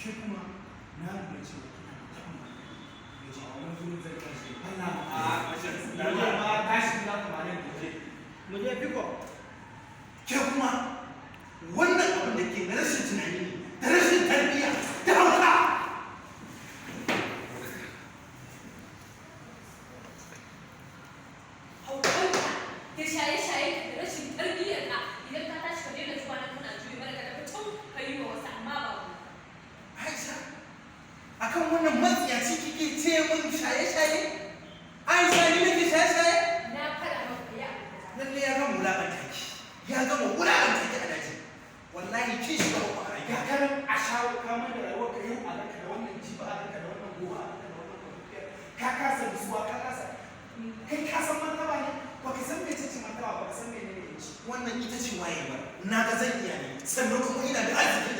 Ke kuma na lura cewa kina da taɓin hankali. A wannan gurin zai tashi. Allah A ma tashi za ka mare mu je. Mu je fiko. Ke kuma wannan abin da ke na rashin tunani ne da rashin tarbiyya da hauka. Haukanka da shaye-shaye da rashin tarbiyyarka, idan ka tashi ka daina zuwa nan kana juyi mana, ka tafi can ka yi wa wasu, amma ba mu. Aisha, akan wannan matsiyaci kike ce mun shaye-shaye? Aisha, ni nake shaye-shaye? Na faɗa maka ya abu kaza. Lalle ya gama wulaƙanta ki, ya gama wulaƙanta ki a daji. Wallahi kin shiga uku a rayuwa. Ga kanan a shawo kamar da rayuwar ka, yau a ranka da wannan, jiba a ranka da wannan, gobe a ranka da wannan kwanciyar. Ka kasa nutsuwa, ka kasa. Kai ka san martaba ne? Baka san mece ce martaba, baka san menene yanci. Wannan ita ce wayewar. Na ga zan iya ne, sannan kuma ina da arzikin da